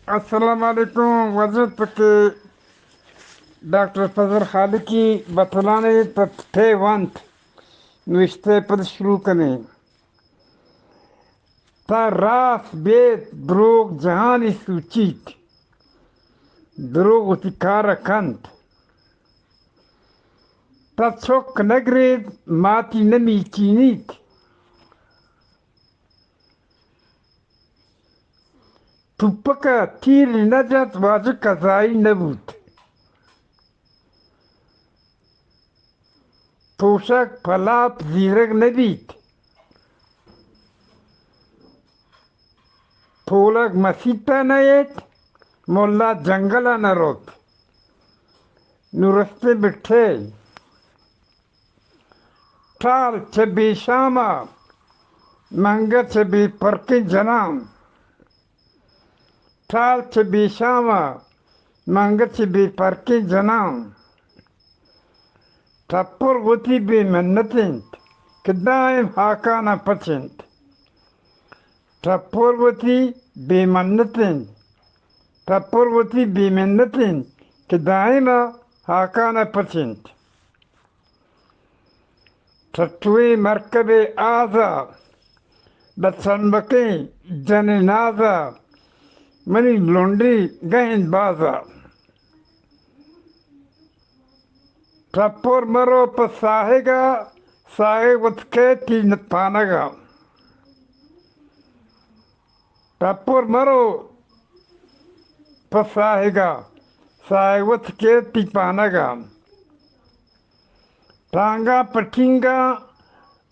السلام علیکم۔ وزیت کہ ڈاکٹر فضل خالقی بتلانے پہ پے ونت نوشتہ پد شروع کنیں۔ تا راست بیت، دروگ جہانی سوچیت، دروگ وتی کار کنت۔ تا چک نگریت، ماتی نمیچینیت۔ توپک ءَ تیر نہ جت، واجہ قضائی نہ بوت۔ توشگ پہ لاپ زیرگ نہ بیت۔ پولگ مسیت ءَ نہ ایت، ملا جنگل ءَ نہ روت۔ نوں رستیں بٹھے۔ ٹال چہ بے شام ءَ، منگہ چہ بے پرکیں جنان۔ ٹال چہ بے شام ءَ، منگہ چہ بے پرکیں جنان۔ ٹپر وتی بے منت انت کہ دائم ہاکان ءَ پچ انت۔ ٹپر وتی بے منت انت۔ ٹپر وتی بے منت انت کہ دائم ءَ ہاکان ءَ پچ انت۔ ٹٹویں مرکبے آزا، بہ چمبکیں جن نازا، منی لنڈی گہن بازا۔ ٹپر مرو پہ ساہگا، ساہگ وت کیتی پانگا۔ ٹپر مرو پہ ساہگا، ساہگ وت کیتی پانگا۔ ٹانگا پٹینگا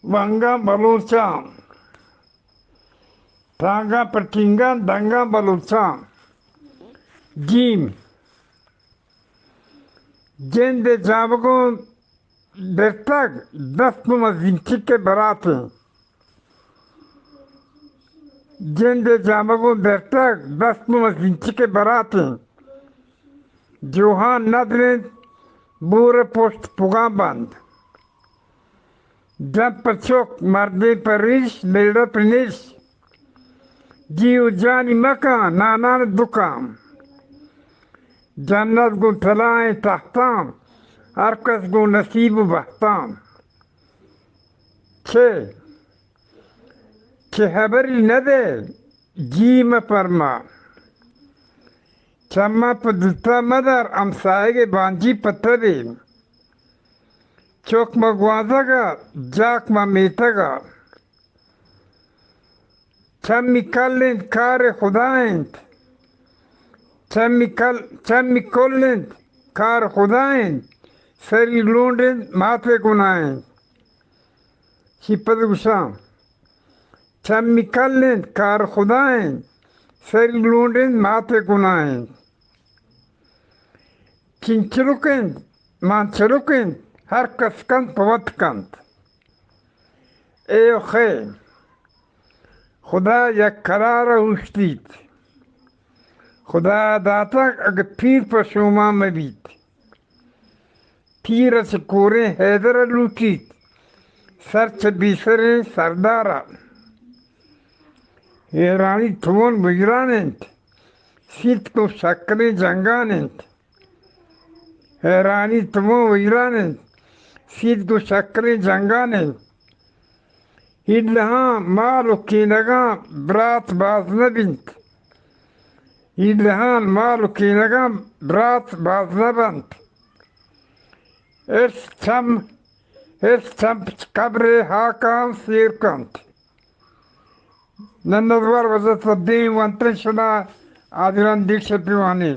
ونگا بلوچاں۔ ٹانگا پٹینگا دنگا بلوچاں۔ جیم۔ جند ءِ جامگوں برتگ، دست مزنچک ءِ براتیں۔ جند ءِ جامگوں برتگ، دست مزنچک ءِ براتیں۔ جوہان ندرنت، بور ءِ پشت پگاں بند۔ جن پہ چک، مردین پہ ریش، میڑ ءَ پہ نیش۔ جی و جانی مکن، نانان دکان۔ جنت گوں طلائیں تختاں، ہر کس گوں نصیب و بختاں۔ چے؟ چے ہبری ندے، جی مپرما۔ چماں پہ دوتا مدار، ہمساہگ ءِ بانجی پہ تبے۔ چک ماں گوانزگ ءَ، جاک ماں میتگ ءَ۔ چمی کل انت، کار خدا انت۔ چمی کل، چمی کل انت، کار خدا انت۔ سری لونڈ انت، مات ءِ گناہ انت۔ چی پد گوشاں؟ چمی کل انت، کار خدا انت۔ سری لونڈ انت، مات ءِ گناہ انت۔ چنچلک انت، مانچلک انت، ہر کس کنت پہ وت کنت۔ اے و خے، خدا یک قرار ءَ اوشتیت۔ خدا ءَ داتگ اگہ پیر پہ شومان مہ بیت۔ پیر ءَ چہ کوریں حیدر ءَ لوٹیت، سر چہ بے سریں سردار ءَ۔ ایرانی تون ویران انت، سیت گوں شکریں جنگان انت۔ حیرانی تمو ویران انت، سید گوں شکریں جنگان انت۔ ہیلہاں مال و کینگاں برات باز نہ بنت۔ ہیلہاں مال و کینگاں برات باز نہ بنت۔ ارس چم، ارس چم قبرے ہاکاں سیر کنت۔ نندوار وزت دیم وانتن شنا آدران دیکھ شپی وانی۔